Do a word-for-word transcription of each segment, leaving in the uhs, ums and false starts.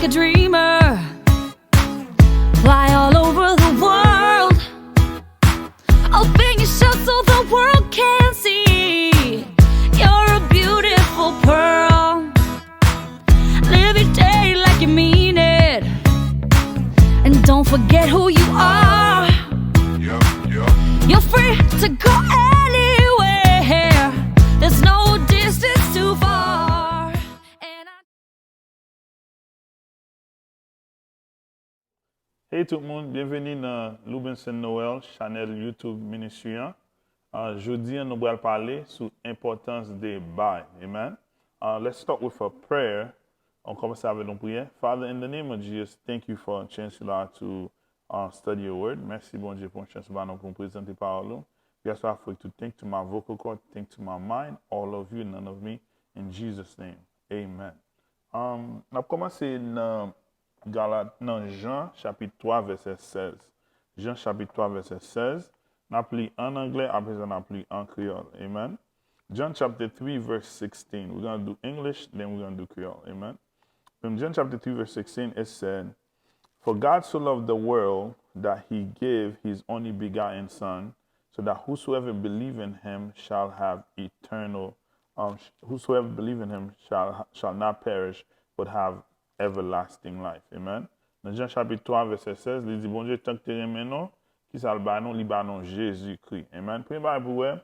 A dreamer. Fly all over the world. Open your shirt so the world can see. You're a beautiful pearl. Live your day like you mean it. And don't forget who you are. You're free to go anywhere. There's no distance too far. And I Hey tout moun, byenveni nan Loubenson Noël, chanèl YouTube Ministry an. Ah, jodi an, nou pral pale sou enpòtans de bay. Amen. Uh, let's start with a prayer. On kòmanse avèk yon priyè. Father, in the name of Jesus, thank you for a chance to, uh, study your word. Mèsi Bondye pou yon chans ou ba nou pou nou prezante pawòl ou. We ask for you to think to my vocal cord, think to my mind, all of you, none of me, in Jesus' name. Amen. Um, n ap kòmanse nan Galat, nan Jan chapit twa vèsè sèz. Jan chapit twa vèsè sèz. N ap li an anglè, apre sa n ap li an kreyòl. Amen. John chapter three verse sixteen. We're going to do English, then we're going to do Creole. Amen. In John chapter three verse sixteen, it said, "For God so loved the world that he gave his only begotten Son, so that whosoever believe in him shall have eternal, um, sh- whosoever believe in him shall shall not perish but have everlasting life." Amen. Nan Jan chapit twa vèsè sèz, li di, Bondye tank te renmen nou, ki sa l ba nou? Li ba nou Jezikri. Amen. Premye bagay pou wè,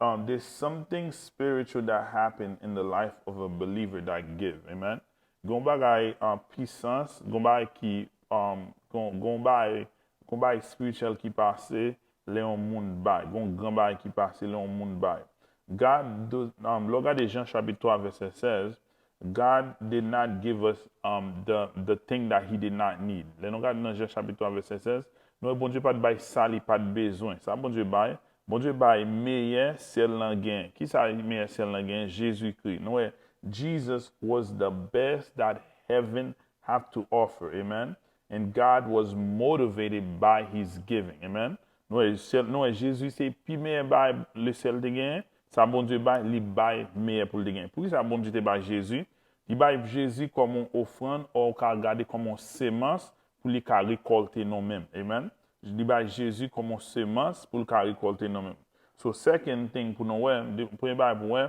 um, there's something spiritual that happened in the life of a believer that give. Amen. Gon bagay an pisans, gon bagay ki, um, gon, gon bagay, gon bagay spiritual ki pase lè yon moun bay. Gon gran bagay ki pase lè yon moun bay. God, do, um, lè w gade Jan chapit twa vèsè sèz, God did not give us, um, the, the thing that he did not need. Lè nou gade nan Jan chapit twa vèsè sèz, nou wè Bondye pa t bay sa li pa t bezwen. Sa Bondye bay? Bondye bay meyè syèl lan gen. Ki sa meyè syèl lan gen? Jezikri. Nou wè, Jesus was the best that heaven have to offer. Amen. And God was motivated by his giving. Amen. Nou wè, syèl, nou wè Jezi se pi meyè bay le syèl te genyen. Sa Bondye bay, li bay meyè pou l te genyen. Poukisa Bondye te bay Jezi? Li bay Jezi kòm yon ofrann, ou ka gade kòm yon semans pou li ka rekòlte nou menm. Amen. Li bay Jezi kòm yon semans pou l ka rekòlte nou menm. So, second thing pou nou wè, de- premye bagay pou wè,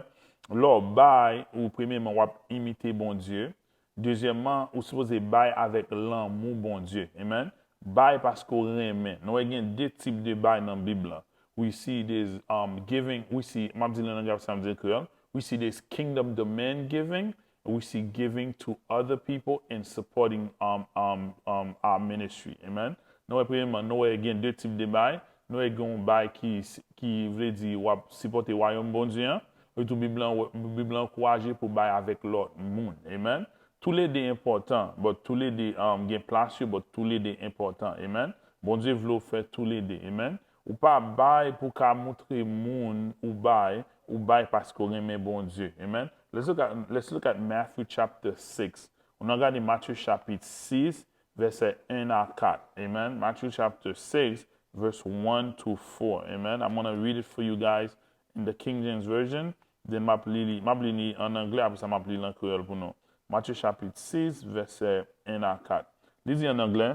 lè w bay, ou premyèman, w ap imite Bondye. Dezyèmman, ou sipoze bay avèk lanmou Bondye. Amen. Bay paske w renmen. Nou wè gen de tip de bay nan Bib la. We see this, um, giving, we see, m ap di l an anglè, apre sa m ap di l an kreyòl. We see this kingdom demand giving, we see giving to other people and supporting, um, um, um, our ministry. Amen. Nou wè, premyèman, nou wè gen de tip de bay. Nou wè gen yon bay ki, ki vle di w ap sipòte wayòm Bondye an. Epi tou, Bib la, Bib la ankouraje pou bay avèk lòt moun. Amen. Toulede enpòtan, but toulede, um, gen plas yo, but toulede enpòtan. Amen. Bondye vle w fè toulede. Amen. Ou pa bay pou ka moutre moun ou bay, ou bay paske w renmen Bondye. Amen. Let's look at, let's look at Matthew chapter six. Nou gade Matye chapit sis, vèsè en a kat. Amen. Matthew chapter six, verse one to four. Amen. I'm gonna read it for you guys in the King James Version. Then m ap li li, m ap li li an anglè, apre sa m ap li li an kreyòl pou nou. Matye chapit sis, vèsè en a kat. Li di an anglè,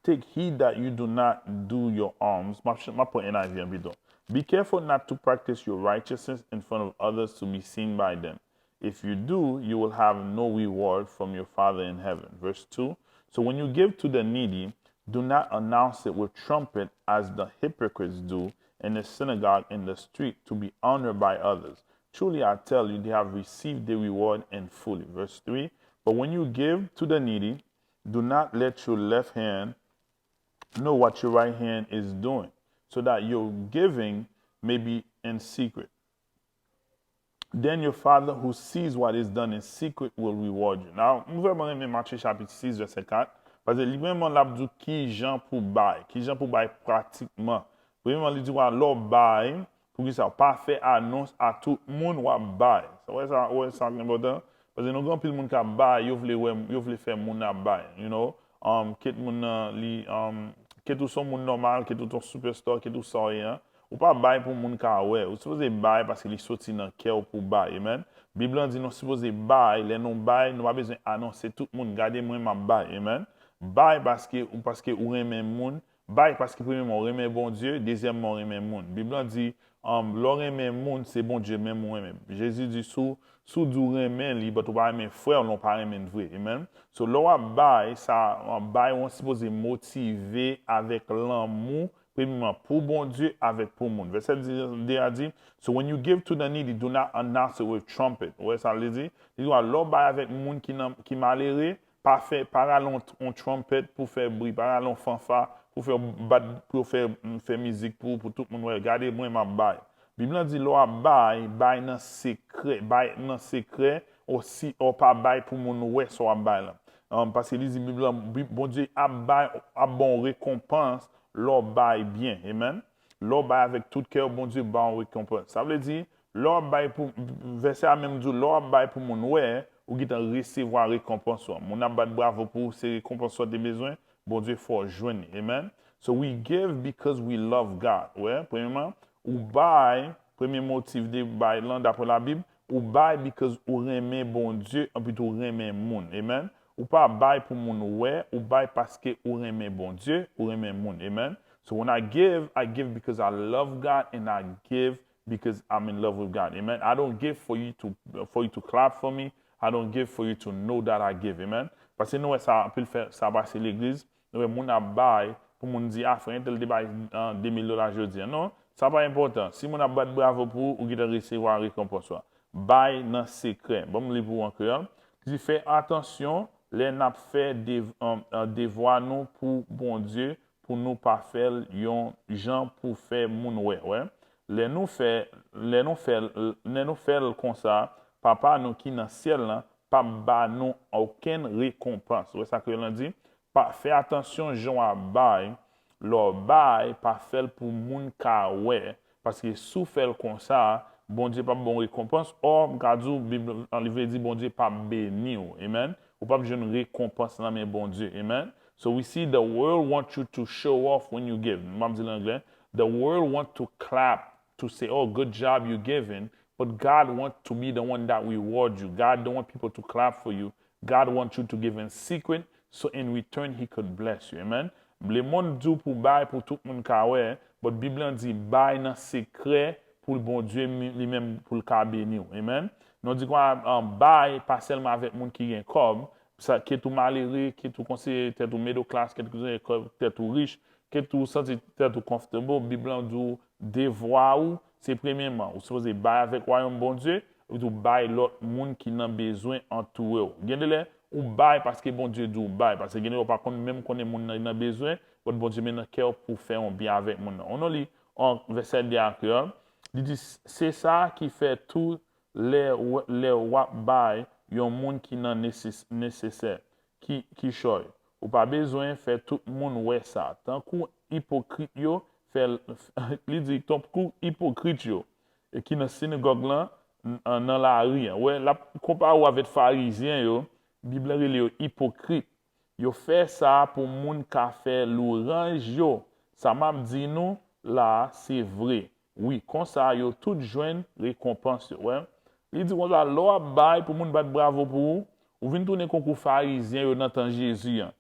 "Take heed that you do not do your alms." M ap, m ap pran N I V an pito. "Be careful not to practice your righteousness in front of others to be seen by them. If you do, you will have no reward from your Father in heaven." Verse two. "So when you give to the needy, do not announce it with trumpet as the hypocrites do in the synagogue and the street to be honored by others. Truly I tell you, they have received their reward in fully." Verse three. "But when you give to the needy, do not let your left hand know what your right hand is doing, so that your giving may be in secret. Then your Father who sees what is done in secret will reward you." Now, m vrèman renmen Matye chapit sis, vèsè kat, paske li vrèman l ap di w ki jan pou bay, ki jan pou bay pratikman. Premyèman, li di w a lè w bay, poukisa w pa fè anons a tout moun w ap bay? Sa, w wè sa, w wè sa ki enpòtan? Paske nou gen anpil moun k ap bay, yo vle wè, yo vle fè moun ap bay, you know. Um, kit moun nan, li, um, kit ou se yon moun nòmal, kit ou se yon superstar, kit ou sa w ye an, ou pa bay pou moun ka wè. Ou sipoze bay paske li soti nan kè w pou bay. Amen. Bib lan di nou sipoze bay, lè nou bay, nou pa bezwen anonse tout moun, gade mwen m ap bay. Amen. Bay paske, paske ou renmen moun, bay paske premyèman ou renmen Bondye, dezyèmman ou renmen moun. Bib lan di, um, lè w renmen moun, se Bondye menm ou renmen. Jezi di si w, si w di w renmen li, but ou pa renmen frè w, ou pa renmen l vre. Amen. So lè w ap bay, sa, um, bay ou an sipoze motive avèk lanmou, premyèman pou Bondye, avèk pou moun. Vèsè de a di, so when you give to the needy, do not announce it with trumpet. Ou wè sa l di? Li di, lè w bay avèk moun ki, nan, ki malere, pa fè, pa rale yon, yon trumpet pou fè bri, pa rale yon fanfa pou fè bat, pou fè, fè mizik pou, pou tout moun wè. Gade mwen, m ap bay. Bib lan di lè w ap bay, bay nan sekrè, bay nan sekrè, ou si, ou pa bay pou moun wè sa w ap bay lan. Um, paske li di Bib lan, Bondye ap bay, ap ban w rekonpans lè w bay byen. Amen. Lè w bay avèk tout kè w, Bondye ba w rekonpans. Sa vle di, lè w ap bay pou, vèsè a menm di w, lè w ap bay pou moun wè, ou gentan resevwa rekonpans ou an. Moun ap bat bravo pou ou, se rekonpans ou an te bezwen, Bondye fè w jwenn li. Amen. So we give because we love God. Wè, premyèman, ou bay, premye motif de bay lan, daprè Labib, ou bay because ou renmen Bondye, anpi tou ou renmen moun. Amen. Ou pa bay pou moun wè, ou bay paske ou renmen Bondye, ou renmen moun. Amen. So when I give, I give because I love God and I give because I'm in love with God. Amen. I don't give for you to, for you to clap for me. I don't give for you to know that I give. Amen. Paske nou wè sa, anpil fè sa pase legliz. Nou wè moun ap bay, pou moun di, a, frè entèl te bay, ah, de mil dola jodi a. Non, sa pa enpòtan. Si moun ap bat bravo pou ou, ou gentan resevwa rekonpans ou a. Bay nan sekrè. Ban m li pou ou an kreyòl. Li di, fè atansyon lè n ap fè dev, um, uh, devwa nou pou Bondye, pou nou pa fè l yon jan pou fè moun wè. Wè. Lè nou fè, lè nou fè, lè nou fè l konsa, Papa nou ki nan syèl lan p ap ba nou okenn rekonpans. Ou wè sa kreyòl lan di? Pa, fè atansyon jan w ap bay. Lè w bay, pa fè l pou moun ka wè. Paske si w fè l konsa, Bondye p ap ba w rekonpans. Ò, m ka di w, Bib lan li vle di Bondye p ap beni w. Amen. Ou p ap jwenn rekonpans nan men Bondye. Amen. So we see the world want you to show off when you give. M ap di l an anglè. The world want to clap, to say, oh, good job, you giving. But God want to be the one that reward you. God don't want people to clap for you. God want you to give in secret, so in return, he could bless you. Amen. Lemonn di w pou bay pou tout moun ka wè, but Bib lan di bay nan sekrè pou Bondye li menm pou l ka beni w. Amen. Nou di kwa, um, bay pa sèlman avèk moun ki gen kòb, sa, kit ou malere, kit ou konsidere tèt ou middle class, kit ou konsidere tèt ou rich, kit ou santi tèt ou comfortable, Bib lan di w devwa ou, se premyèman, ou sipoze bay avèk wayòm Bondye, epi tou bay lòt moun ki nan bezwen antoure w. Gen de lè, ou bay paske Bondye di w bay, paske gen de lè ou pa konn menm konnen moun nan nan bezwen, but Bondye met nan kè w pou fè yon byen avèk moun nan. Ou non li, an vèsè de a kreyòl, li di, se sa ki fè tou lè, lè w ap bay yon moun ki nan neses-, nesesè, ki, ki chòy. Ou pa bezwen fè tout moun wè sa. Tankou ipokrit yo fè l, li di, tankou ipokrit yo, e ki nan sinagòg lan, n-, nan lari an. Wè, l ap konpare w avèk Farizyen yo, Bib lan rele yo ipokrit. Yo fè sa pou moun ka fè lwanj yo. Sa m ap di nou la a, se vre. Wi, konsa yo tout jwenn rekonpans yo. Wè, li di konsa, lè w ap bay pou moun bat bravo pou ou, ou vin tounen konkou Farizyen yo nan tan Jezi an,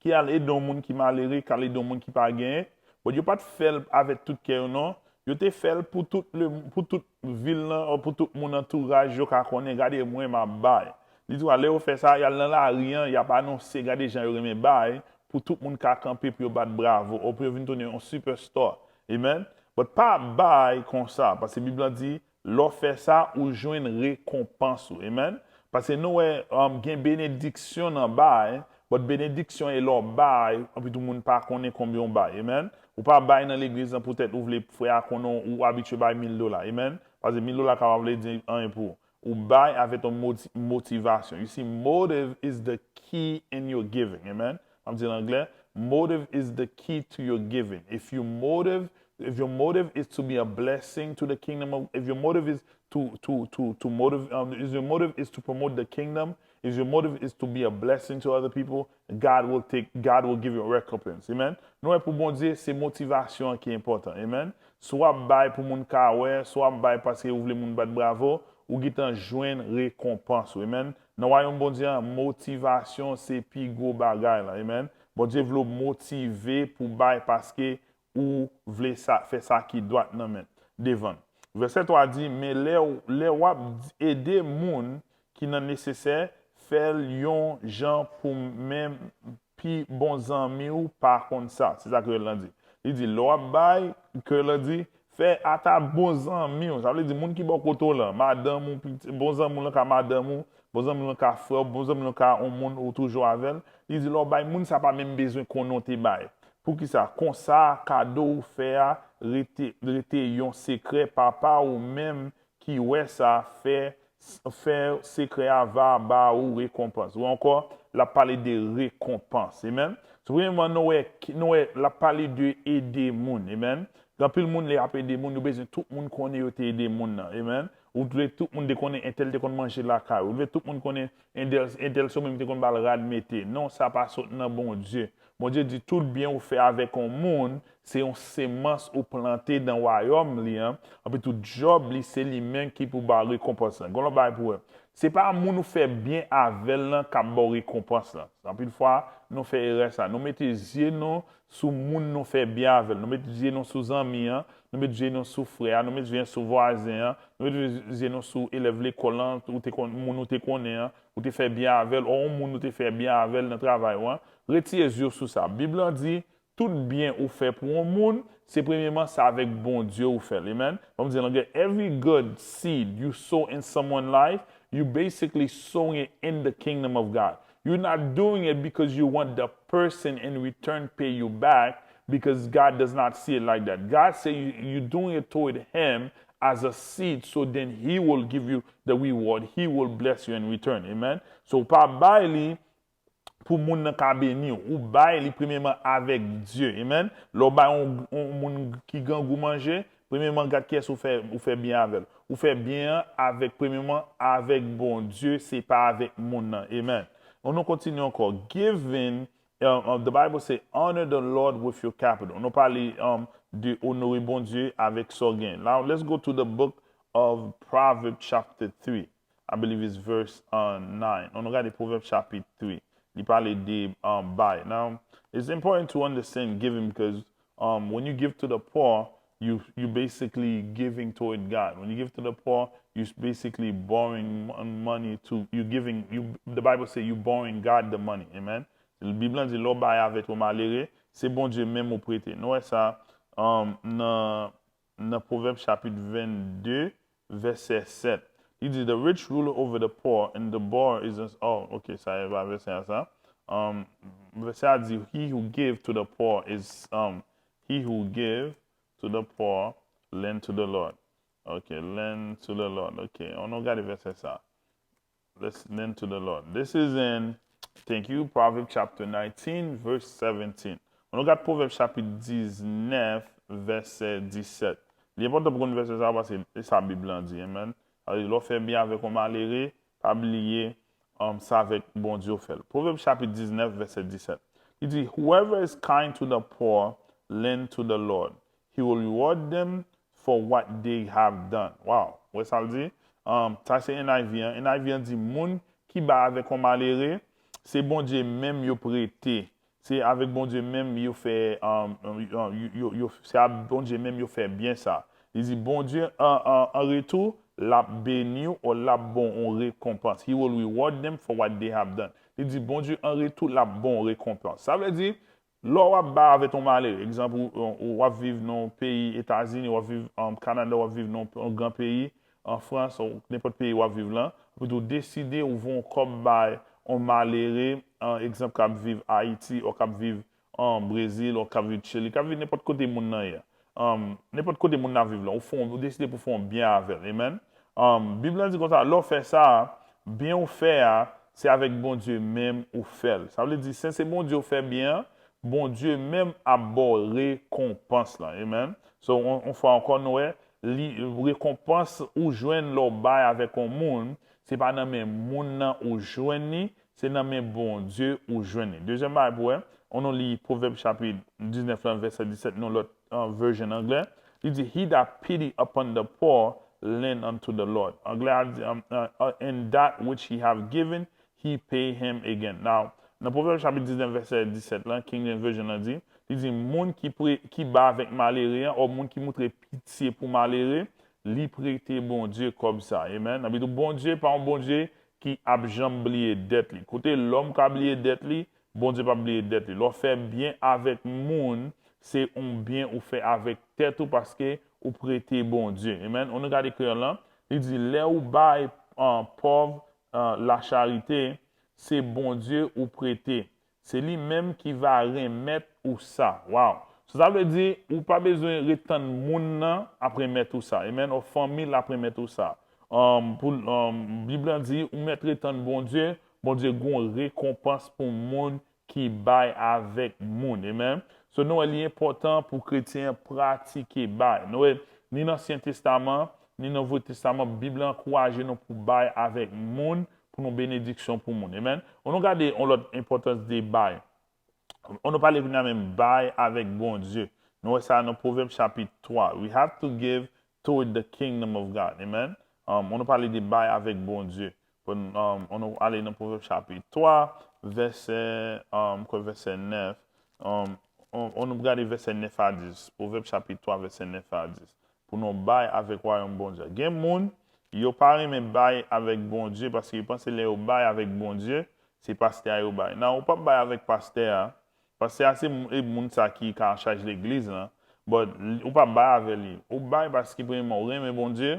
ki al ede yon moun ki malere, k al ede yon moun ki pa genyen. But yo pa t fè l avèk tout kè yo, non. Yo te fè l pou tout le, pou tout vil lan, pou tout moun antouraj yo ka konnen, gade mwen, m ap bay. Li di, lè yo fè sa, y al nan lari an, y ap anonse, gade jan yo renmen bay, pou tout moun ka kanpe pou yo bat bravo, ou pou yo vin tounen yon superstar. Amen. But pa bay konsa, paske Bib lan di, lè w fè sa, ou jwenn rekonpans ou. Amen. Paske nou wè, um, gen benediksyon nan bay, but benediksyon e lè w bay, anpi tou moun pa konnen konbyen w bay. Amen. Ou pa bay nan legliz lan poutèt ou vle frè a konnen w abitye bay mil dola. Amen. Paske mil dola ka pa vle di anyen pou ou. Ou bay avèk yon moti-, motivasyon. You see, motive is the key in your giving. Amen. M ap di l anglè. Motive is the key to your giving. If your motive, if your motive is to be a blessing to the kingdom of, if your motive is to, to, to, to motive, um, if your motive is to promote the kingdom, if your motive is to be a blessing to other people, God will take, God will give you a recompense. Amen. Nou wè pou Bondye, se motivasyon an ki enpòtan. Amen. Si w ap bay pou moun ka wè, si w ap bay paske ou vle moun bat bravo, ou gentan jwenn rekonpans ou. Amen. Nan wayòm Bondye an, motivasyon se pi gwo bagay la. Amen. Bondye vle w motive pou bay paske ou vle sa, fè sa ki dwat nan men, devan. Vèsè twa di, men lè, lè w ap ede moun ki nan nesesè, fè l yon jan pou menm pi bon zanmi w pa konn sa. Se sa Kreyòl lan di. Li di, lè w ap bay, Kreyòl lan di, fè ata bon zanmi w. Sa vle di moun ki bò kote w lan, madanm ou, bon zanmi w lan ka madanm ou, bon zanmi w lan ka frè w, bon zanmi w lan ka yon moun ou toujou avè l. Li di, lè w bay moun sa pa menm bezwen konnen w te bay. Poukisa? Konsa, kado ou fè a rete, rete yon sekrè. Papa ou menm ki wè sa fè, fè sekrè a va ba ou rekonpans. Ou ankò, l ap pale de rekonpans. Amen. So, premyèman, nou wè, nou wè, l ap pale de ede moun. Amen. Gen anpil moun, lè y ap ede moun, yo bezwen tout moun konnen yo te ede moun nan. Amen. Ou vle tout moun te konnen entèl te konn manje lakay ou. Ou vle tout moun konnen entèl, entèl se ou menm ki te konn ba l rad mete. Non, sa pa sot nan Bondye. Bondye di, tout byen ou fè avèk yon moun, se yon semans ou plante nan wayòm li an. Anpi tou, djòb li, se li menm ki pou ba w rekonpans lan. Gon lòt bagay pou wè. Se pa moun ou fè byen avè l lan k ap ba w rekonpans lan. Anpil fwa, nou fè erè sa. Nou mete zye nou sou moun nou fè byen avè l. Nou mete zye nou sou zanmi an, nou mete zye nou sou frè a, nou mete zye nou sou vwazen an, nou mete zye nou sou elèv lekòl lan, ou te konn, moun ou te konnen an, ou te fè byen avè l, o yon moun ou te fè byen avè l nan travay ou an. Retire zye w sou sa. Bib lan di, tout byen ou fè pou yon moun, se premyeman sa avèk Bondye ou fè l. Amen. Ban m di l anglè, every good seed you sow in someone life, you basically sowing it in the kingdom of God. You're not doing it because you want the person in return pay you back, because God does not see it like that. God say you, you're doing it toward him as a seed, so then he will give you the reward. He will bless you in return. Amen. So, pa bay li pou moun nan ka beni w. Ou bay li premyeman avèk Dye. Amen. Lè w bay yon, yon moun ki grangou manje, premyeman, gad kiyès ou fè, ou fè byen avè l. Ou fè byen an avèk, premyeman, avèk Bondye, se pa avèk moun nan. Amen. Ann nou kontinye ankò. Giving, um, um, the Bible say, honor the Lord with your capital. Nou pale, um, de onore Bondye avèk sa w gen. Now, let's go to the book of Proverbs chapter three. I believe it's verse, uh, nine. Ann nou gade Pwovèb chapit three. Li pale de, um, bay. Now, it's important to understand giving because, um, when you give to the poor, you, you basically giving toward God. When you give to the poor, you basically borrowing mon-, money to, you giving, you, the Bible say you borrowing God the money. Amen. Bib lan di, lè w bay avèk yon malere, se Bondye menm ou prete. Nou wè sa, um, nan, nan Pwovèb chapit vennde, vèsè sèt. Li di, the rich ruler over the poor, and the borrower is a, oh, ok, sa e pa vèsè a sa. Um, vèsè a di, he who give to the poor is, um, he who give to the poor lend to the Lord. Ok, lend to the Lord. Ok, ann nou gade vèsè sa. Let's lend to the Lord. This is in, thank you, Proverbs chapter nineteen, verse seventeen. Ann nou gade Pwovèb chapit diznèf, vèsè disèt. Li enpòtan pou konn vèsè sa a paske e sa Bib lan di, amen. Sa vle di, lè w fè byen avèk yon malere, pa bliye, um, sa avèk Bondye w fè l. Pwovèb chapit diznèf, vèsè disèt. Li di, whoever is kind to the poor, lend to the Lord. He will reward them for what they have done. Wow. Ou wè sa l di? Um, sa se N I V an. N I V an di, moun ki bay avèk yon malere, se Bondye menm yo prete. Se avèk Bondye menm yo fè, um, um, yo, yo, yo, se a Bondye menm yo fè byen sa. Li di, Bondye, an, an, an retou, l ap beni w, ou l ap ba w yon rekonpans. He will reward them for what they have done. Li di, Bondye, an retou, l ap ba w yon rekonpans. Sa vle di, lè w ap bay avèk yon malere, egzanp, ou, ou, w ap viv nan yon peyi Etazini, w ap viv, um, Kanada, w ap viv nan yon gran peyi, an Frans, ou nenpòt peyi w ap viv lan, epi tou deside ou voye yon kòb bay yon malere, an egzanp, k ap viv Ayiti, ou k ap viv an Brezil, ou k ap viv Chili, k ap viv nenpòt kote moun nan ye. Um, nenpòt kote moun nan viv lan, ou fè yon, ou deside pou fè yon byen avè l. Amen. Um, Bib lan di konsa, lè w fè sa, byen ou fè a, se avèk Bondye menm ou fè l. Sa vle di, sen se Bondye ou fè byen an, Bondye menm ap ba w rekonpans lan. Amen. So, on, on fwa ankò, nou wè, li, rekonpans ou jwenn lè w bay avèk yon moun, se pa nan men moun nan ou jwenn li, se nan men Bondye ou jwenn li. Dezyèm bagay pou wè, ann nou li Pwovèb chapit diznèf lan, vèsè disèt, nan lòt, uh, version anglè. Li di, he that pity upon the poor lend unto the Lord. Anglè a di, um, uh, uh, and that which he have given, he pay him again. Now, nan Pwovèb chapit diznèf, vèsè disèt la, King James Version la di, li di, moun ki, pre, ki bay avèk malere an, ou moun ki montre pitye pou malere, li prete Bondye kòb sa. Amen. Nan Bib, Bondye pa yon Bondye ki ap janm bliye dèt li. Kote lòm ka bliye dèt li, Bondye p ap bliye dèt li. Lè w fè byen avèk moun, se yon byen ou fè avèk tèt ou paske ou prete Bondye. Amen. Ann nou gade kreyòl lan. Li di, lè ou bay uh, pòv uh, lacharite, se Bondye ou prete. Se li menm ki va renmèt ou sa. Wow! So, sa vle di, ou pa bezwen ret tann moun nan ap renmèt ou sa. Amen. Ou fanmi l ap renmèt ou sa. Um, pou, um, Bib lan di, ou mèt ret tann Bondye, Bondye gon rekonpans pou moun ki bay avèk moun. Amen. So, nou wè li enpòtan pou kretyen an pratike bay. Nou wè, ni nan Ansyen Testaman, ni nan Nouvo Testaman, Bib la ankouraje nou pou bay avèk moun, pou nou benediksyon pou moun. Amen. Ann nou gade yon lòt enpòtans de bay. Ann nou pale kounye a menm bay avèk Bondye. Nou wè sa nan Pwovèb chapit twa. We have to give toward the kingdom of God. Amen. Um, ann nou pale de bay avèk Bondye. Ann nou ale nan Pwovèb chapit twa, vèsè, um, kwè vèsè nèf. Um, ann nou gade vèsè nèf a dis. Pwovèb chapit twa, vèsè nèf a dis. Pou nou bay avèk wayòm Bondye. Gen moun, yo pa renmen bay avèk Bondye paske yo panse lè yo bay avèk Bondye, se pastè a yo bay. Nan, ou p ap bay avèk pastè a. Pastè a se moun sa ki ka an chaj legliz lan. But ou p ap bay avè li. Ou bay paske premyèman ou renmen Bondye,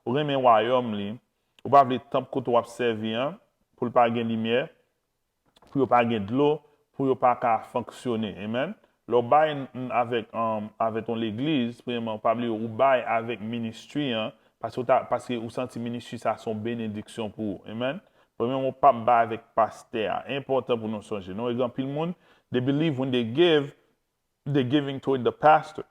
ou renmen wayòm li, ou pa vle tanp kote w ap sèvi an, pou l pa gen limyè, pou yo pa gen dlo, pou yo pa ka fonksyone. Amen. Lè w bay avèk, um, avèk yon legliz, premyèman, ou pa bliye ou bay avèk ministri an, paske ou, ta, paske ou santi ministri sa se yon benediksyon pou ou. Amen. Premyèman, ou p ap bay avèk pastè a. Enpòtan pou nou sonje. Nou wè gen anpil moun, they believe when they give, they're giving toward the pastor.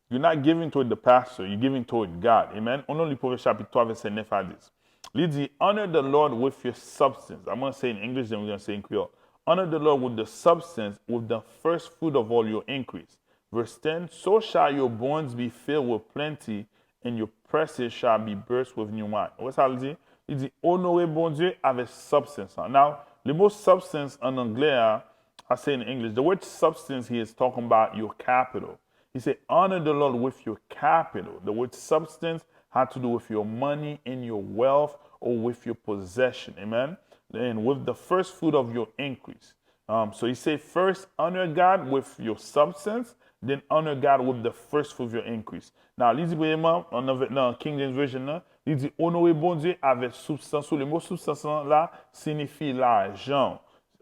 You're not giving toward the pastor, you're giving toward God. Amen. Ann nou li Pwovèb chapit twa, vèsè nèf a dis. Li di, honor the Lord with your substance. I'm going to say in English, then we're going to say in Creole. Honor the Lord with the substance, with the first fruit of all your increase. Verse ten, so shall your barns be filled with plenty, and your presses shall be burst with new wine. Ou wè sa l di? Li di, onore Bondye avèk substance lan. Now, le mot substance an anglè a, I say in English, the word substance here is talking about your capital. He said, honor the Lord with your capital. The word substance had to do with your money and your wealth or with your possession. Amen. And with the first fruit of your increase. Um, so he said, first honor God with your substance, then honor God with the first fruit of your increase. Now, li di premyèman, nan, nan King James Version nan, li di onore Bondye avèk soubstans ou. Le mot soubstans lan la siyifi lajan.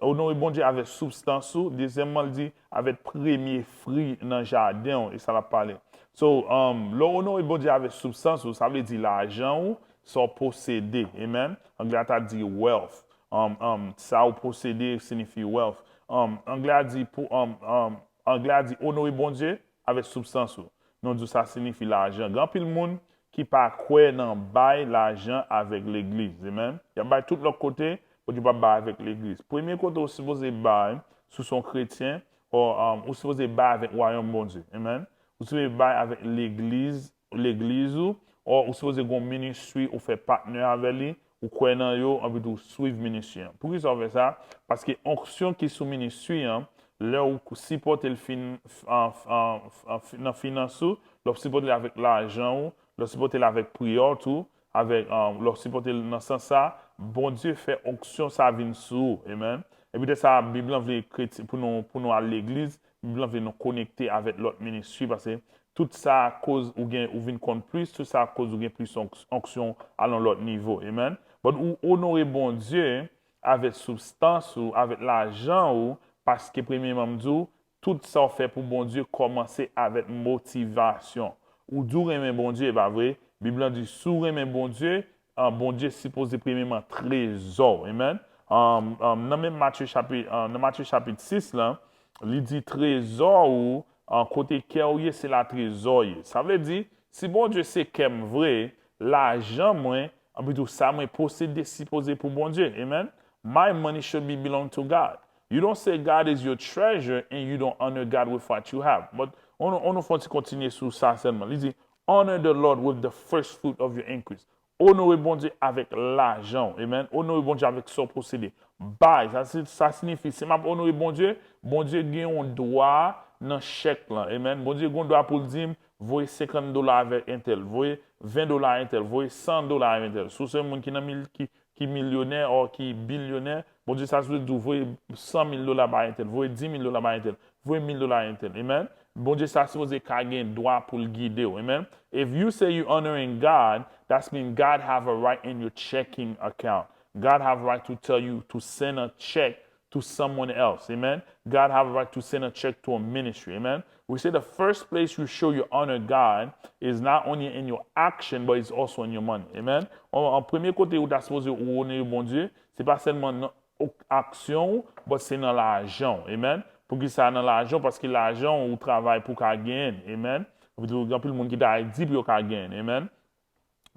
Onore Bondye avèk soubstans ou. Dezyèmman, li di avèk premye fwi nan jaden w. E sa l ap pale. So, um, lè w onore Bondye avèk soubstans ou, sa vle di lajan ou, sa w posede. Amen. Anglè a ta di wealth. Um, um, sa w posede siyifi wealth. Um, anglè a di pou, um, um, anglè a di onore Bondye avèk soubstans ou. Nou di w sa siyifi lajan. Gen anpil moun ki pa kwè nan bay lajan avèk legliz. Amen. Y ap bay tout lòt kote, but yo p ap bay avèk legliz. Premye kote ou sipoze bay, si w se yon kretyen, or, um, ou sipoze bay avèk wayòm Bondye. Amen. Ou sipoze bay avèk legliz, legliz ou, or ou sipoze gen yon ministri ou fè patnè avè li, ou kwè nan yo, anpi tou ou swiv ministri an. Poukisa w fè sa? Paske onksyon ki sou ministri an, lè w sipòte l fin, an, an, an, nan finans ou, lè w sipòte l avèk lajan ou, lè w sipòte l avèk priyè w tou, avèk, an, lè w sipòte l nan sans sa, Bondye fè onksyon sa vin sou ou. Amen. E poutèt sa, Bib lan vle kretyen, pou nou, pou nou al legliz, Bib lan vle nou konekte avèk lòt ministri, paske tout sa koz ou gen, ou vin konn plis, tout sa koz ou gen plis onk-, onksyon al yon lòt nivo. Amen. But ou onore Bondye avèk soubstans ou, avèk lajan ou, paske premyèman m di w, tout sa w fè pou Bondye kòmanse avèk motivasyon. Ou di w renmen Bondye, e pa vre? Bib lan di, si w renmen Bondye, ah, Bondye sipoze premyèman trezò w. Amen. Um, um, nan menm Matye chapit, ah, nan Matye chapit sis lan, li di trezò ou, ah, kote kè w ye, se la trezò ye. Sa vle di, si Bondye se kè m vre, lajan mwen, anpi tou sa mwen posede sipoze pou Bondye. Amen. My money should be belong to God. You don't say God is your treasure and you don't honor God with what you have. But on, on nou fè yon ti kontinye sou sa sèlman. Li di, Honor the Lord with the first fruit of your increase. Onore Bondye avèk lajan w. Amen. Onore Bondye avèk sa w posede. Bay, sa, si- sa siyifi, si m ap onore Bondye, Bondye gen yon dwa nan chèk lan. Amen. Bondye gen yon dwa pou l di m, voye senkant dola avèk entèl, voye ven dola entèl, voye san dola avèk entèl. Si w se yon moun ki nan mil, ki, ki milyonè or ki bilyonè, Bondye sa sipoze di w voye san mil dola bay entèl, voye dis mil dola bay entèl, voye mil dola entèl. Amen. Bondye sa sipoze ka gen dwa pou l gide w. Amen. If you say you honoring God, that's mean God have a right in your checking account. God have a right to tell you to send a check to someone else. Amen. God have a right to send a check to a ministry. Amen. We say the first place you show you honor God is not only in your action, but it's also in your money. Amen. An, an premye kote ou ta sipoze ou onore Bondye, se pa sèlman nan aksyon w, but se nan lajan w. Amen. Poukisa nan lajan w? Paske lajan w ou travay pou ka genyen. Amen. Gen anpil moun ki ta di pou yo ka genyen. Amen.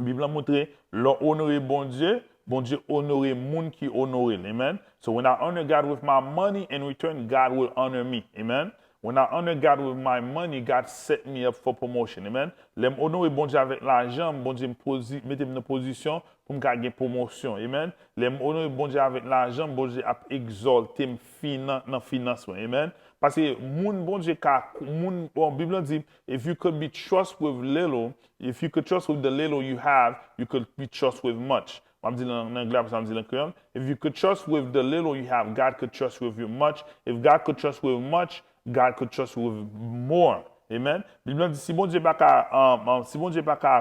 Bib la montre, lè w onore Bondye, Bondye onore moun ki onore l. Amen. So when I honor God with my money, in return, God will honor me. Amen. When I honor God with my money, God set me up for promotion. Amen. Lè m onore Bondye avèk lajan m, Bondye m pozi, mete m nan pozisyon pou m ka gen pwomosyon. Amen. Lè m onore Bondye avèk lajan m, Bondye ap egzòlte m finan, nan finans mwen. Amen. Paske moun Bondye ka, moun, bon, Bib la di, if you could be trust with little, if you could trust with the little you have, you could be trust with much. M ap di l nan anglè, apre sa m di l an kreyòl. If you could trust with the little you have, God could trust with you much. If God could trust with much, God could trust you with more. Amen. Bib la di si Bondye pa ka, um, um, si Bondye pa ka,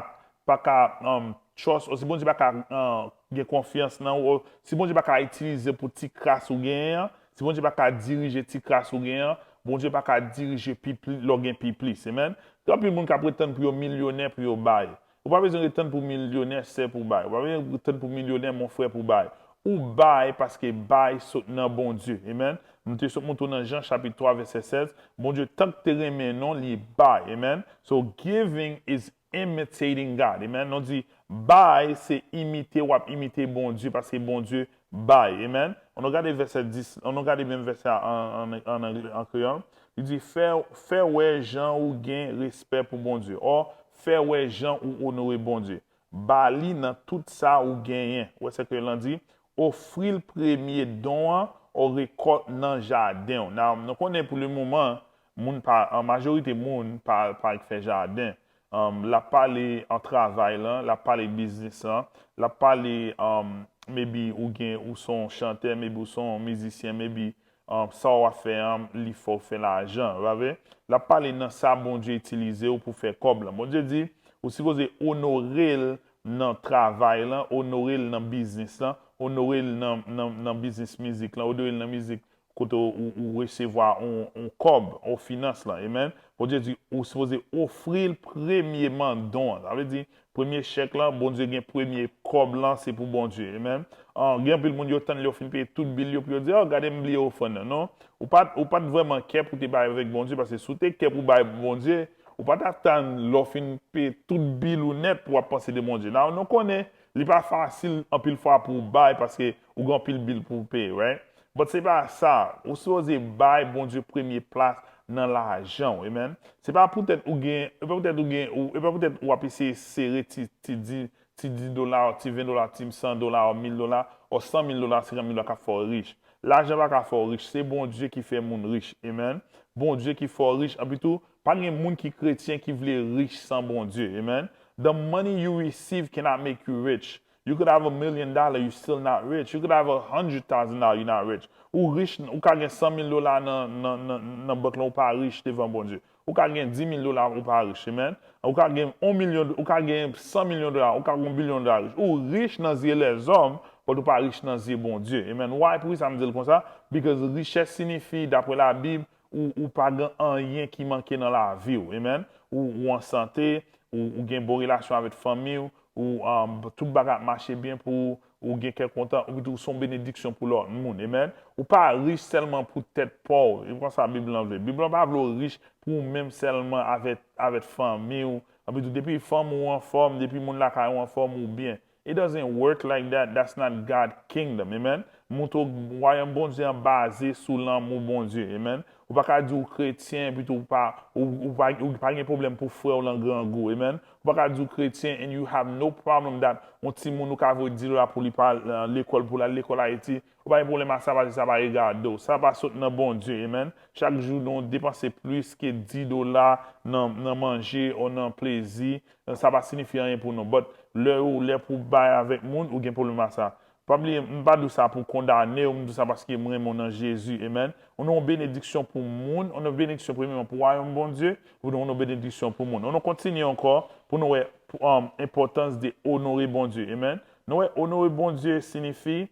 pa ka um, trust, ou si Bondye pa ka uh, gen konfyans nan ou, si Bondye pa ka itilize pou ti kras ou genyen an, si Bondye pa ka dirije ti kras ou genyen an, Bondye pa ka dirije pi pli, lè w gen pi plis. Amen. Gen anpil moun k ap ret tann pou yo milyonè pou yo bay. Ou pa bezwen ret tann pou milyonè sè pou bay. Ou pa bezwen ret tann pou milyonè mon frè pou bay. Ou bay paske bay sot nan Bondye. Amen. M te sot montre w nan Jan chapit twa vèsè sèz, Bondye tank te renmen nou, li bay. Amen. So giving is imitating God. Amen. Nou di bay se imite, w ap imite Bondye paske Bondye bay. Amen. Ann nou gade vèsè dis, ann nou gade menm vèsè a an, an, an anglè, an kreyòl. Li di fè, fè wè jan ou gen respè pou Bondye. Or, fè wè jan ou onore Bondye. Ba li nan tout sa ou genyen. Ou wè sa ke l di? Ofri l premye don an ou rekòt nan jaden w. Now, nou konnen pou le moman, moun pa, an majorite moun pa, pa fè jaden. Um, l ap pale an travay lan, l ap pale biznis lan, l ap pale, um, maybe ou gen, ou se yon chantè, maybe ou se yon mizisyen, maybe um, sa w ap fè an, li fè w fè lajan, pa vre? L ap pale nan sa Bondye itilize w pou fè kòb lan. Bondye di, ou sipoze onore l nan travay lan, onore l nan biznis lan, onore l nan, nan, nan biznis mizik lan, onore l nan mizik kote ou, ou, ou resevwa on, on kòb, on finans lan. Amen. Bondye di, ou sipoze ofri l premyeman don an. Sa vle di, premye chèk lan, Bondye gen premye kòb lan, se pou Bondye. Amen. An, gen anpil moun yo tann lè yo fin peye tout bil yo pou yo di, oh, gade m bliye ofrann nan. Non, ou pa, ou pa t vrèman kè pou te bay avèk Bondye, paske si w te kè pou bay Bondye, ou pa t ap tann lè w fin peye tout bil ou nèt pou w ap panse de Bondye. Now, nou konnen, li pa fasil anpil fwa pou w bay, paske ou gen anpil bil pou w peye, right? But se pa sa. Ou sipoze bay Bondye premye plas nan lajan w. Amen. Se pa poutèt ou gen, e pa poutèt ou gen, ou, e pa poutèt w ap eseye sere ti, ti di, ti dis dola, ti ven dola, ti san dola, mil dola, o san mil dola, senkant mil dola k ap fè w rich. Lajan pa ka fè w rich, se Bondye ki fè moun rich. Amen. Bondye ki fè w rich. Epi tou, pa gen moun ki kretyen ki vle rich san Bondye. Amen. The money you receive cannot make you rich. You could have a million dollar, you still not rich. You could have a hundred thousand dollar, you not rich. Ou rich, ou ka gen san mil dola nan, nan, nan, nan bank lan, ou pa rich devan Bondye. Ou ka gen dis mil dola, ou pa rich, amen. Ou ka gen yon milyon, ou ka gen san milyon dola, ou ka gen yon bilyon dola rich. Ou rich nan zye lèzòm, but ou pa rich nan zye Bondye. Amen. Why? Poukisa m di l konsa? Because richès siyifi, daprè Labib, ou, ou pa gen anyen ki manke nan lavi w. Amen. Ou, ou an sante, ou, ou gen bon relasyon avèk fanmi w, ou, um, tout bagay ap mache byen pou ou, ou gen kè kontan, ou, ou se yon benediksyon pou lòt moun. Amen. Ou pa rich sèlman pou tèt pa w. E konsa Bib lan vle. Bib lan pa vle w rich pou ou menm sèlman avèk, avèk fanmi w. Epi tou, depi fanmi w anfòm, depi moun lakay ou anfòm, ou byen. It doesn't work like that. That's not God kingdom. Amen. Montre w wayòm Bondye an baze sou lanmou Bondye. Amen. Ou pa ka di ou kretyen, epi tou ou pa, ou, ou pa, ou pa gen pwoblèm pou frè w lan grangou. Amen. Ou pa ka di ou kretyen and you have no problem that yon timoun ou ka voye dis dola pou li pa al lekòl, pou l al lekòl Ayiti. Ou pa gen pwoblèm a sa, paske sa pa regade w. Sa pa sot nan Bondye. Amen. Chak jou nou depanse plis ke dis dola nan, nan manje ou nan plezi. Sa pa siyifi anyen pou nou. But lè ou, lè pou bay avèk moun, ou gen pwoblèm a sa. Pa bliye, m pa di w sa pou kondane w, m di w sa paske m renmen w nan Jezi. Amen. Ou nan yon benediksyon pou moun, ou nan yon benediksyon premyèman pou wayòm Bondye, ou nan yon benediksyon pou moun. Ou nan kontinye ankò pou nou wè um, enpòtans de onore Bondye. Amen. Nou wè, onore Bondye siyifi,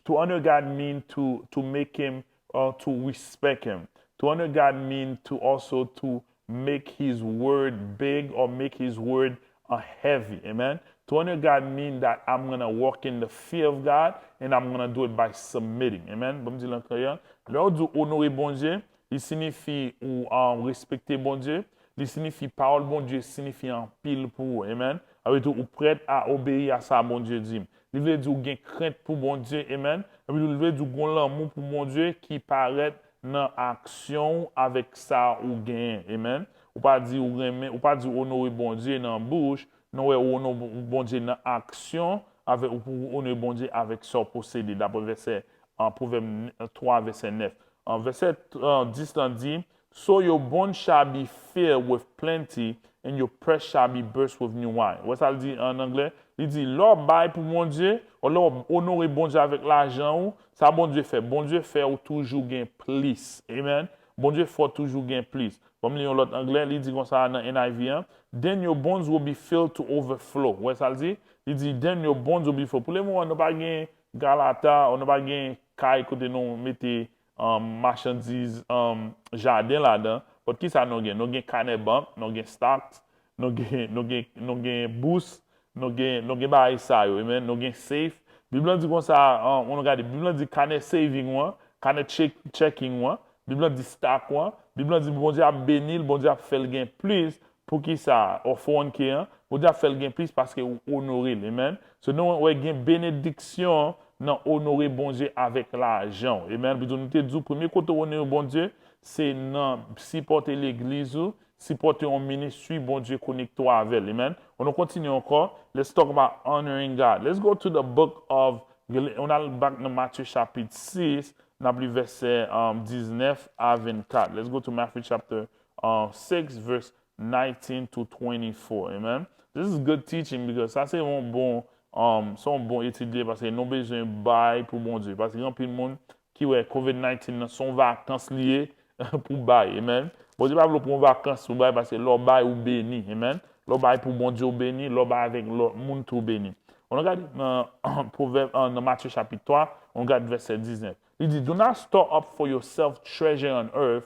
to honor God mean to, to make him, uh, to respect him. To honor God mean to also to make his word big or make his word uh, heavy. Amen. To honor God mean that I'm gonna walk in the fear of God and I'm gonna do it by submitting. Amen. Bon, m di l ankò, lè w di w onore Bondye, li siyifi ou um, respekte Bondye, li siyifi pawòl Bondye siyifi anpil pou ou. Amen. Sa vle di ou prèt a obeyi a sa Bondye di. Li vle di ou gen krent pou Bondye. Amen. Epi tou, li vle di ou gon lanmou pou Bondye ki parèt nan aksyon ou avèk sa ou genyen. Amen. Ou pa di ou renmen, ou pa di ou onore Bondye nan bouch, non, wè, ou onore Bondye nan aksyon, avèk, ou onore Bondye avèk sa w posede, daprè vèsè, an Pwovèb twa, vèsè nèf. An vèsè, an dis lan di, so your barns shall be filled with plenty, and your press shall be burst with new wine. Wè sa l di an anglè? Li di, lè w bay pou Bondye, ou lè w onore Bondye avèk lajan ou, sa Bondye fè? Bondye fè ou toujou gen plis. Amen. Bondye fè w toujou gen plis. Ban m li yon lòt anglè, li di konsa nan N I V an, then your barns will be filled to overflow. Wè sa l di? Li di, then your barns will be full. Pou le moman, nou pa gen galata, ou nou pa gen kay kote nou mete um, machandiz um, jaden ladan. But kisa nou gen? Nou gen kanè bank, nou gen stocks, nou gen, nou gen, nou gen bous, nou gen, nou gen bagay sa yo. Amen. Nou gen safe. Bib lan di konsa, um, nou gade, Bib lan di kanè saving wan, kanè check, checking wan, Bib lan di stock wan, Bib lan di Bondye ap beni l, Bondye ap fè l gen plis. Poukisa? Ou four one K an, Bondye ap fè l gen plis paske ou onore l. Amen. So nou wè gen benediksyon nan onore Bondye avèk lajan w. Amen. Epi tou nou te di w premye kote w onore Bondye, se nan sipòte legliz ou, sipòte yon ministri Bondye konekte w avè l. Amen. An nou kontinye ankò. Let's talk about honoring God. Let's go to the book of Gal-, on al back nan Matye chapit sis, n ap li vèsè um, diznèf a vennkat. Let's go to Matthew chapter uh, six, verse nineteen to twenty-four. Amen. This is good teaching because sa se yon bon, um, se yon bon etid li ye paske nou bezwen bay pou Bondye. Paske gen anpil moun ki wè covid nineteen nan se yon vakans li ye pou bay. Amen. Bondye pa vle w pran vakans pou bay paske lè w bay ou beni. Amen. Lè w bay pou Bondye ou beni, lè w bay avèk lòt moun tou beni. An nou gade nan Pwovèb, uh, nan Matye chapit twa, an nou gade vèsè diznèf. Li di, do not store up for yourself treasure on earth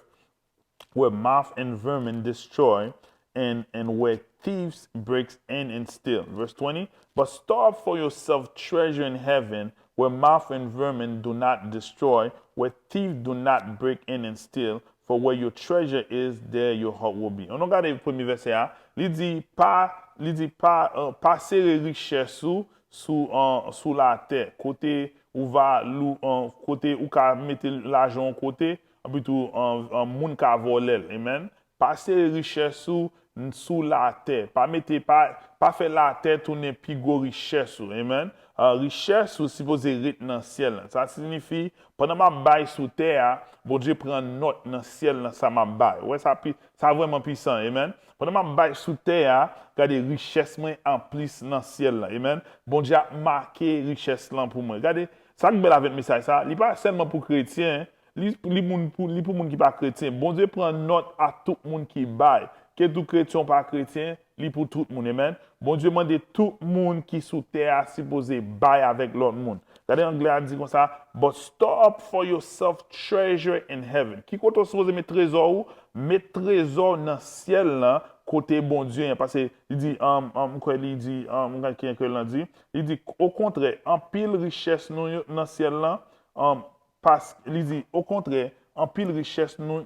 where moth and vermin destroy and, and where thieves break in and steal. Verse twenty, but store up for yourself treasure in heaven where moth and vermin do not destroy, where thieves do not break in and steal, for where your treasure is, there your heart will be. An nou gade premye vèsè a, li di pa, li di pa, uh, pa sere richès ou sou, uh, sou latè, kote ou va lou, uh, kote ou ka mete lajan w kote, epi tou, uh, uh, moun ka vòlè l. Amen. Pa sere richès ou n-, sou latè. Pa mete, pa, pa fè latè tounen pi gwo richès ou. Amen. Uh, richès ou sipoze ret nan syèl la. Sa siyifi, pandan m ap bay sou tè a, Bondye pran nòt nan syèl la sa m ap bay. Wè sa pi, sa vrèman pisan. Amen. Pandan m ap bay sou tè a, gade richès mwen anplis nan syèl la. Amen. Bondye ap make richès lan pou mwen. Gade, sa k bèl avèk mesaj sa, li pa sèlman pou kretyen, li, li, moun pou, li pou moun ki pa kretyen. Bondye pran nòt a tout moun ki bay. Ke tou kretyen ou pa kretyen, li pou tout moun. Amen. Bondye mande tout moun ki sou tè a sipoze bay avèk lòt moun. Gade anglè a di konsa, but store up for yourself treasure in heaven. Ki kote w sipoze met trezò ou? Met trezò w nan syèl lan, kote Bondye an. Paske li di, um, um, m kwè li di, um, m gade ki anglè lan di. Li di, okontrè, anpil richès nou yo nan syèl lan, um, pas, li di, okontrè, anpil richès nou,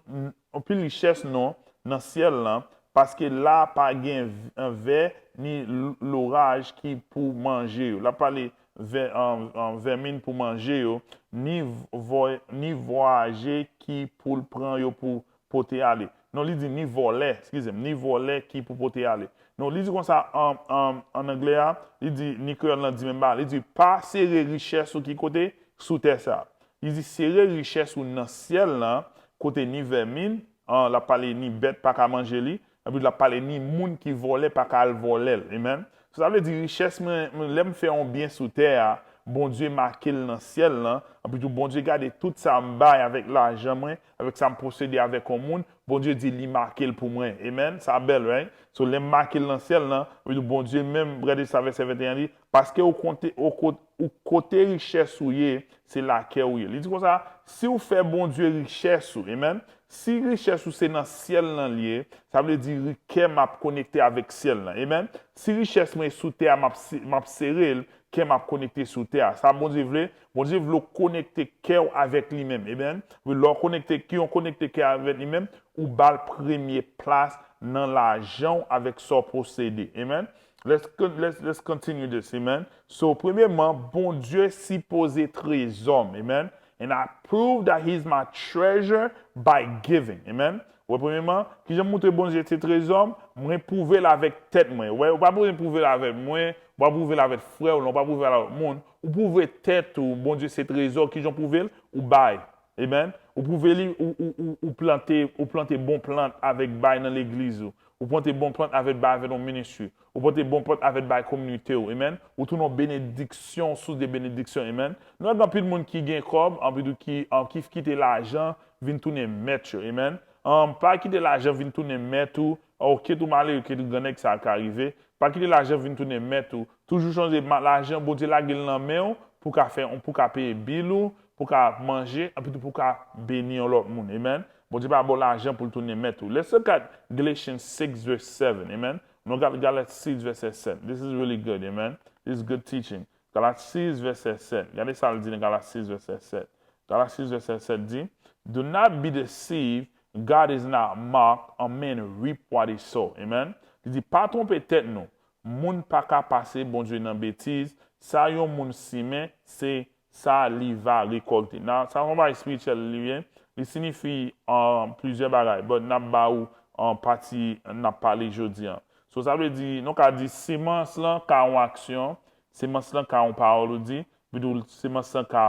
anpil richès nou nan syèl lan, paske la pa gen v-, vè ni l-, loraj ki pou manje yo. L ap pale vè, an, an, vèmin pou manje yo, ni vò-, ni vwaje ki pou l pran yo pou pote ale. Non, li di ni vòlè, eskize m, ni vòlè ki pou pote ale. Non, li di konsa an, an, an anglè a, li di, ni kreyòl lan di menm bagay, li di pa sere richès ou ki kote sou tè sa. Li di sere richès ou nan syèl lan, kote ni vèmin, an, l ap pale ni bèt pa ka manje li, epi l ap pale ni moun ki vòlè pa ka al vòlè l. Amen. So, sa vle di richès mwen, mwen, lè m fè yon byen sou tè a, Bondye make l nan syèl lan, epi tou Bondye gade tout sa m bay avèk lajan mwen, avèk sa m posede avèk yon moun, Bondye di li make l pou mwen. Amen. Sa bèl, right? So, lè m make l nan syèl lan, epi tou Bondye menm, gade sa vèsè venteyen di, paske ou konte, ou ko-, ou kote richès ou ye, se la kè ou ye. Li di konsa, si w fè Bondye richès ou, amen, si richès ou se nan syèl lan l ye, sa vle di ri-, kè m ap konekte avèk syèl lan. Amen. Si richès mwen sou tè a, m ap se-, m ap sere l, kè m ap konekte sou tè a. Sa Bondye vle, Bondye vle w konekte kè w avèk li menm. Amen. Wi, lè w konekte, ki yon konekte kè avèk li menm, ou ba l premye plas nan lajan w avèk sa w posede. Amen. Let's, con- let's, let's continue this. Amen. So, premyèman, Bondye sipoze trezò m. Amen. And I prove that he's my treasure by giving. Amen. Wè, premyèman, kijan m montre Bondye se trezò m? Mwen pwouve l avèk tèt mwen. Wè, ou pa bezwen pwouve l avèk mwen, ou pa pwouve l avèk frè w, non, ou pa pwouve l avèk moun. Ou pwouve tèt ou, Bondye se trezò, kijan w pwouve l? Ou bay. Amen. Ou pwouve li, ou, ou, ou, ou plante, ou plante bon plant avèk bay nan legliz ou. Ou plante bon plant avèk bay avèk yon ministri. Ou plante bon plant avèk bay kominote ou. Amen. Ou tounen yon benediksyon, sous de benediksyon. Amen. Nou wè gen anpil moun ki gen kòb, anpil ki, an, ki kite lajan vin tounen mèt yo. Amen. An, pa kite lajan vin tounen mèt ou. An, kit ou malere, kit ou grannèg, sa ka rive. Pa kite lajan vin tounen mèt ou. Toujou sonje, ma- lajan, Bondye lage l nan men w pou ka fè, pou ka peye bil ou, pou ka manje, epi tou pou ka beni yon lòt moun. Amen. Bondye pa ba w lajan pou l tounen mèt ou. Let's look at Galatians six verse seven. Amen. Nou gade Galat sis vèsè sèt. This is really good. Amen. This is good teaching. Galat sis vèsè sèt. Gade sa l di nan Galat sis vèsè sèt. Galat sis vèsè sèt di, "Do not be deceived, God is not mocked, a man reap what he sow." Amen. Li di, pa twonpe tèt nou. Moun pa ka pase Bondye nan betiz. Sa yon moun simen, se sa li va rekòlte. Nan, sa yon bagay espirityèl li ye. Li siyifi, um, plizyè bagay. But n ap ba ou, um, pati n ap pale jodi an. So, sa vle di, nou ka di, semans lan ka yon aksyon, semans lan ka yon pawòl ou di, epi tou semans lan ka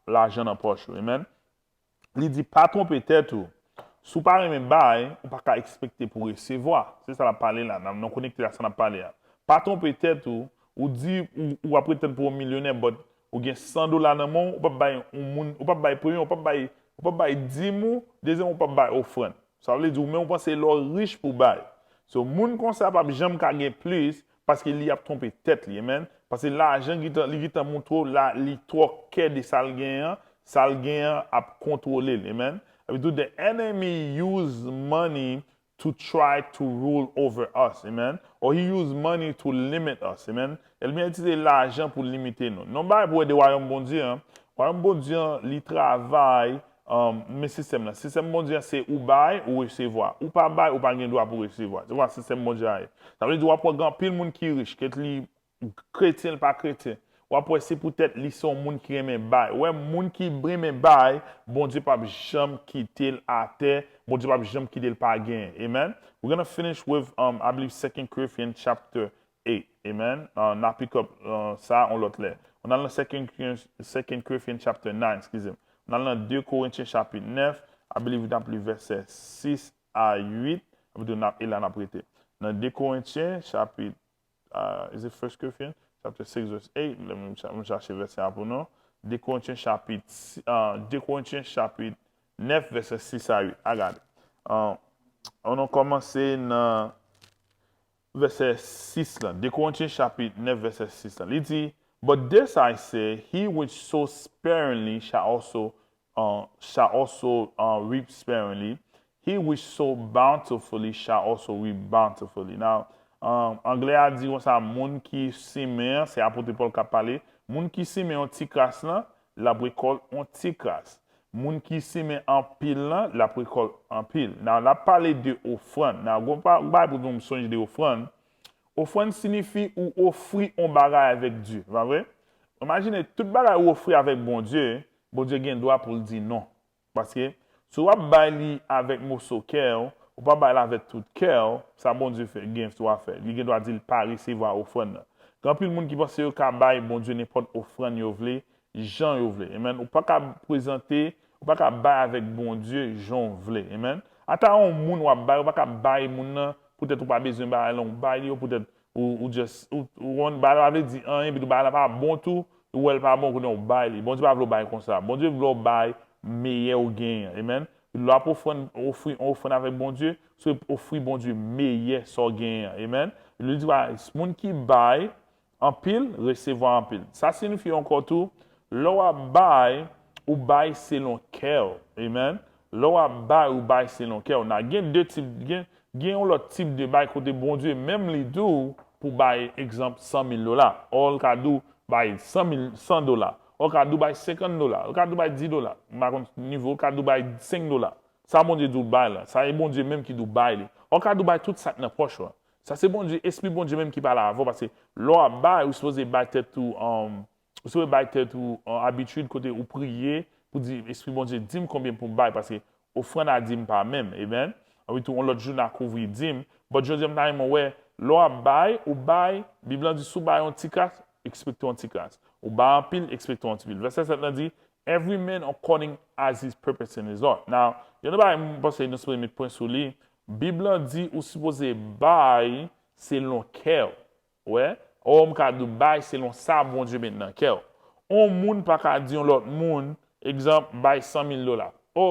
lajan nan pòch ou. Amen. Li di, pa twonpe tèt ou. Si w pa renmen bay, ou pa ka ekspekte pou resevwa. Se sa l ap pale la. Nan, nan konekte a sa n ap pale a. Pa twonpe tèt ou. Ou di, ou, ou ap pretann pou yon milyonè, but ou gen san dola nan men w, ou p ap bay yon moun, ou p ap bay premye, ou p ap bay, ou p ap bay dim ou, dezyèm, ou p ap bay ofrann. Sa vle di, ou menm ou panse lè w rich pou w bay. So, moun konsa p ap janm ka gen plis, paske li ap twonpe tèt li, amen. Paske lajan gentan, li gentan montre w la, li twò kè de sa l genyen an, sa l genyen an ap kontwole l, amen. Epi tou, the enemy use money to try to rule over us, amen. Or he use money to limit us, amen. Ènmi an itilize lajan pou limite nou. Non, bay pou wè de wayòm Bondye an. Wayòm Bondye an, li travay, um, men sistèm nan. Sistèm Bondye an se ou bay, ou resevwa. Ou pa bay, ou pa gen dwa pou resevwa. Se konsa sistèm Bondye a ye. Sa vle di w ap wè gen anpil moun ki rich, kèt li kretyen, li pa kretyen. W ap wè se poutèt li se yon moun ki renmen bay. Ou wè, moun ki renmen bay, Bondye p ap janm kite l atè, Bondye p ap janm kite l pa genyen. Amen. We're gonna finish with, um, I believe, Second Corinthians chapter eight. Amen. Uh, n a pick up, uh, sa yon lòt lè. Ann al nan Second Corinthians, Second Corinthians chapter nine, eskize m. Ann al nan de Korentyen chapit nèf, I believe n ap li vèsè sis a uit, epi tou n ap, e la n ap rete. Nan de Korentyen chapit, uh, is it First Corinthians? Chapter six verse eight, lè m, m chache vèsè a pou nou. De Korentyen chapit, uh, de Korentyen chapit nèf vèsè sis a uit. I got it. Uh, ann nou kòmanse nan vèsè sis lan, de Korentyen chapit nèf vèsè sis lan. Li di, "But this I say, he which sows sparingly shall also, uh, shall also, uh, reap sparingly. He which sow bountifully shall also reap bountifully." Now, um, anglè a di konsa, moun ki simen an, se apot Pòl k ap pale, moun ki simen yon ti kras lan, l ap rekòlt yon ti kras. Moun ki simen anpil lan, l ap rekòlt anpil. Nan, l ap pale de ofrann. Nan, gon pa, ou pa pou nou sonje de ofrann. Ofrann siyifi ou ofri yon bagay avèk Dye, pa vre? Imajine tout bagay ou ofri avèk Bondye, Bondye gen dwa pou l di non. Paske Si w ap bay li avèk moso kè w, ou pa bay l avèk tout kè w, sa Bondye fè, gen dwa fè. Li gen dwa di l pa resevwa ofrann nan. Gen anpil moun ki panse yo ka bay Bondye nenpòt ofrann yo vle, jan yo vle. Amen. Ou pa ka prezante, ou pa ka bay avèk Bondye jan w vle. Amen. Ata yon moun w ap bay, ou pa ka bay moun nan, poutèt ou pa bezwen bagay lan, ou bay li yo, poutèt ou, ou just, ou, ou wonn bagay la pa vle di anyen, epi tou bagay la pa bon tou, ou wè l pa bon, kounye a ou bay li. Bondye pa vle w bay konsa. Bondye vle w bay meyè ou genyen an. Amen. Lè w ap ofrann, ofri, ofrann avèk Bondye, se ofri Bondye meyè sa w genyen an. Amen. Li di, moun ki bay anpil, resevwa anpil. Sa siyifi ankò tou, lè w ap bay, ou bay selon kè w. Amen. Lè w ap bay, ou bay selon kè w. Nan gen de tip, gen, gen yon lòt tip de bay kote Bondye menm li di w pou bay, egzanp, san mil dola. Ò, l ka di w bay san mil, san dola. Ò, l ka di w bay senkant dola. L ka di w bay dis dola. M pa konn nivo, l ka di w bay senk dola. Sa Bondye di w bay la. Sa e Bondye menm ki di w bay li. Ò, l ka di w bay tout sa k nan pòch ou an. Sa se Bondye, espri Bondye menm ki pale avè w, paske lè w ap bay, ou sipoze bay tèt ou, um, ou sipoze bay tèt ou, uh, abitid kote ou priye pou di, Espri Bondye, di m konbyen pou m bay, paske ofrann a dim pa menm. Amen. Anpi tou, yon lòt jou, n a kouvri dim. But jodi a, m ta renmen w wè, lè w ap bay, ou bay, Bib lan di, si w bay yon ti kras, ekspekte yon ti kras. Ou bay anpil, ekspekte yon ti pil. Vèsè sèt lan di, Every man according as his purpose in his heart. Now, yon nan bagay m panse nou sipoze met pwen sou li, Bib lan di ou sipoze bay selon kè w. Wè, ò, m ka di w bay selon sa Bondye met nan kè w. On moun pa ka di yon lòt moun, egzanp, bay san mil dola. Ò,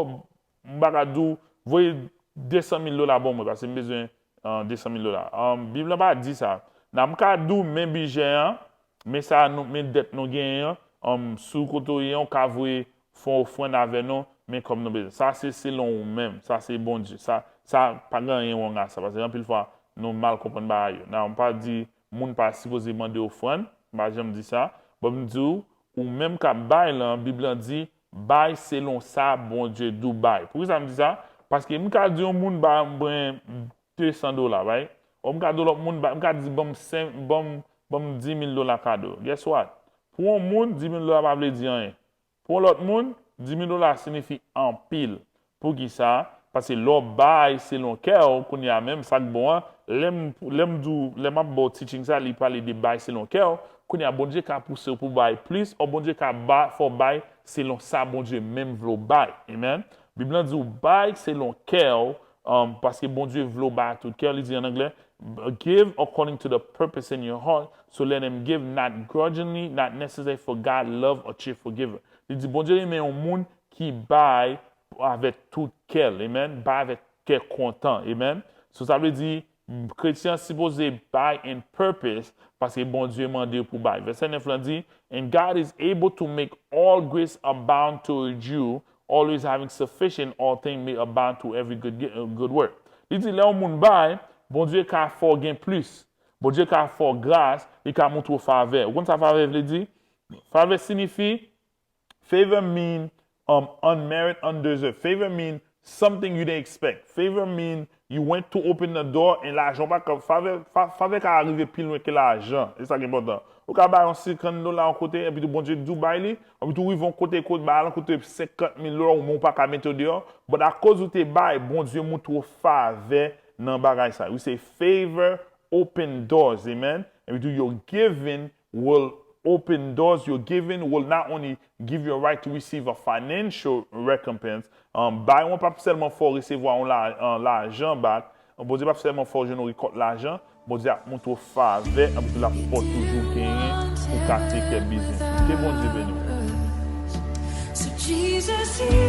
m pa ka di w, voye de san mil dola ban mwen, paske m bezwen, uh, de san mil dola. Um, Bib lan pa di sa. Nan m ka di w, men bidjè an, men sa nou, men dèt nou genyen an, um, sou kote w ye an, w ka voye fè yon ofrann avè nou, men kòb nou bezwen. Sa se selon ou menm, sa se Bondye. Sa, sa pa gen anyen wrong a sa, paske anpil fwa, nou mal konprann bagay yo. Nan m pa di moun pa sipoze mande ofrann, m pa janm di sa. But m di w, ou menm k ap bay lan, Bib lan di, bay selon sa Bondye di w bay. Poukisa m di sa? Paske m ka di yon moun ba mwen de san dola, bay. Ou m ka di yon lòt moun, ba, m ka di, ban m senk, ban m, ban m dis mil dola kado. Guess what? Pou yon moun, dis mil dola pa vle di anyen. Pou yon lòt moun, dis mil dola siyifi anpil. Poukisa? Paske lè w bay selon kè w, kounye a menm, sa k bon an, lè m, lè m di w, lè m ap ba w teaching sa, li pale de bay selon kè w, kounye a Bondye ka pouse w pou w bay plis, ò Bondye ka ba, fè w bay selon sa Bondye menm vle w bay. Amen. Bib lan di w bay selon kè w, um, paske Bondye vle w bay ak tout kè w, li di an anglè, give according to the purpose in your heart, so let him give not grudgingly, not necessary, for God love a cheerful giver. Li di, Bondye renmen yon moun ki bay avèk tout kè l, amen, bay avèk kè kontan, amen. So, sa vle di, kretyen an sipoze bay in purpose, paske Bondye mande pou bay. Vèsè nèf lan di, And God is able to make all grace abound toward you, always having sufficient, all things may abound to every good, gi- uh, good work. Li di, lè yon moun bay, Bondye ka fè w gen plis. Bondye ka fè w gras, li ka montre w favè. Ou konn sa favè vle di? Favè siyifi, favor mean, um, unmerited, undeserved. Favor mean something you didn't expect. Favor mean you went to open the door and lajan pa ka, favè, fa- favè ka rive pi lwen ke lajan. E sa ki enpòtan. Ou ka bay yon senkant dola yon kote, epi tou Bondye di w bay li, epi tou rive yon kote, kote bay lan koute senkant mil dola, ou menm ou pa ka mete yo deyò. But akoz ou te bay, Bondye montre w favè nan bagay sa. We say favor open doors, amen. Epi tou your giving will open doors. Your giving will not only give you a right to receive a financial recompense, um, bay wan p ap sèlman fè w resevwa yon la- an lajan back. Bondye p ap sèlman fè w jwenn yon rekòt lajan. Bondye ap montre w favè, epi tou l ap fè w toujou genyen pou ka take care business. Ke Bondye beni w. So Jesus, you